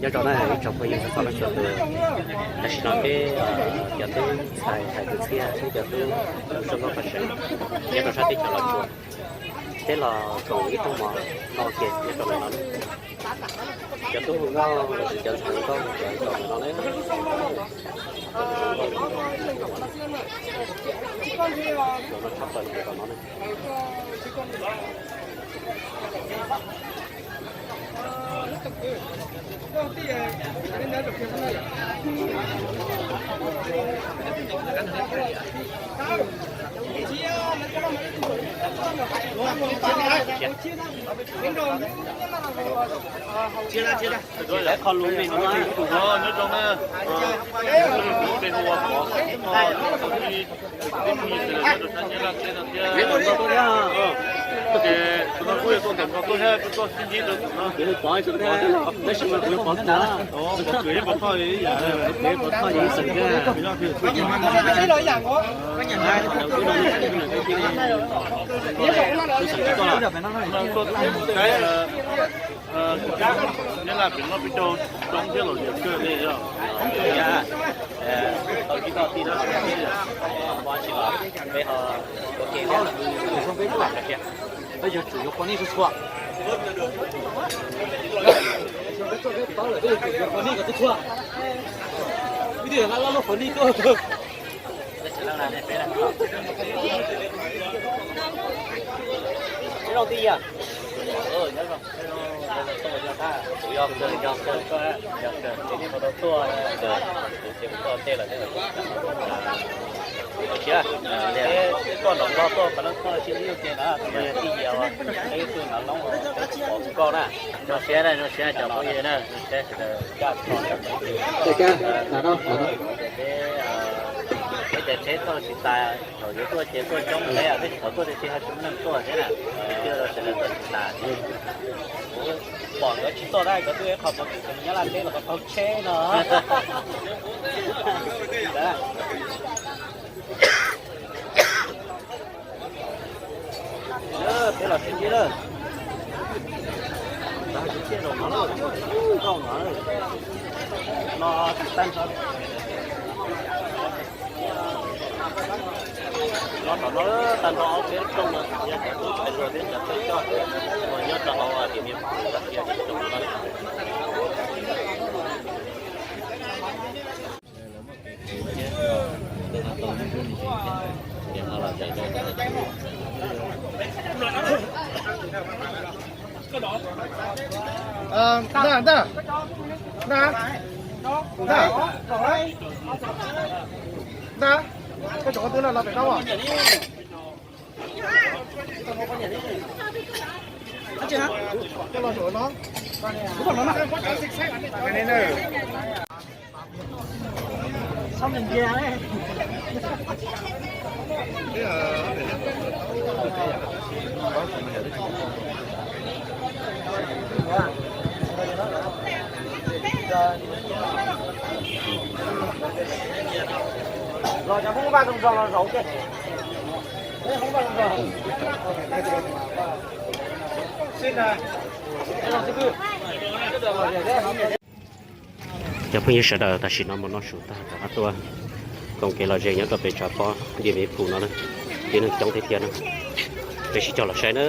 Nyob zoo na ib tsoom phooj ywg txhua leej txhua tus, tam sim no peb cov tub ntxhais hais kwv txhiaj thiab cov tub zoo nkauj pej xeem nyob rau sab teb chaws Los Tsuas, peb los koom ib rooj mov no ces nyob rau ntawm no. Cov tub hu nkauj los sis cov ntxhais hu nkauj los sis cov ntxhais no na. Qhov lus me no, nyob zoo na, lus me hu ua qhov no, tus phooj ywg sawv daws nyob rau sab Nyab Laj teb no thiab, ces tus no kuj yog tuaj ntawm no tuaj thiab, kuj tuaj sib ntsib rau tus no. Tab sis mas kuv yuav pov txog na, pov txog ib yam, pov txog ib xeem kag. Nyab Laj pem no peb caug coob thiab los yog kawg li yog. Tau tib toj tij no, peb ho ua ke thiab. Peb yuav tsum yuav qhuas nej txhua txhua. Peb yuav tsum yuav qhuas nej kom txhua txhua. Ib tug laj laj loj qhuas nej tuaj. Nyob zoo tij, nyob zoo. Kuv yog kawg, yog kawg, yog kawg, ces nej puas tau tuaj, kuv ces kuv tuaj tej lawm thiab. Zoo siab, peb tuaj nram Nplog tuaj qhov no tuaj sib ntsib ua ke na, tus no yog tij Yias, peb twb hnov loob peb tsis pom kuv nkauj na. Zoo siab na, zoo siab cov phooj ywg na, zoo siab sawv daws coj txog. Peb, peb cov tsheb tuaj tsis tas, thaum yuav tuaj ces tuaj coob peb, tab sis thaum tuaj tiag tiag ho tsis muaj neeg tuaj thiab na. Twb rau sawv daws tuaj tsis tas. Kuv pom nkawd tsis tuaj na, nkawd twb ib qho pom kev Nyab Laj teb los qhov tau tsheb no. Peb los sib ntsib lawm. Tab sis thiaj zaum no, nkauj no, no tag nrho, no tag nrho ob peb rooj no yog cov tub ntxhais hluas thiab cov thawj coj uas nyob rau hauv Điện Biên Phủ no. Ntag, ntag. Ntag. Ntag. Koj tsoom ko twb los pem no os. Koj los saum no. Los cov Hmoob Vaj Loog Zog los zaum ua ke. Hmoob Vaj Loog Zog. Cov phooj ywg sawv daws, tam sim no mus noj su tag rov qab tuaj koom kev lom zem nyob rau pem tshav pob Điện Biên Phủ no na, tib neeg coob tiag tiag na. Peb sib cog los saib na.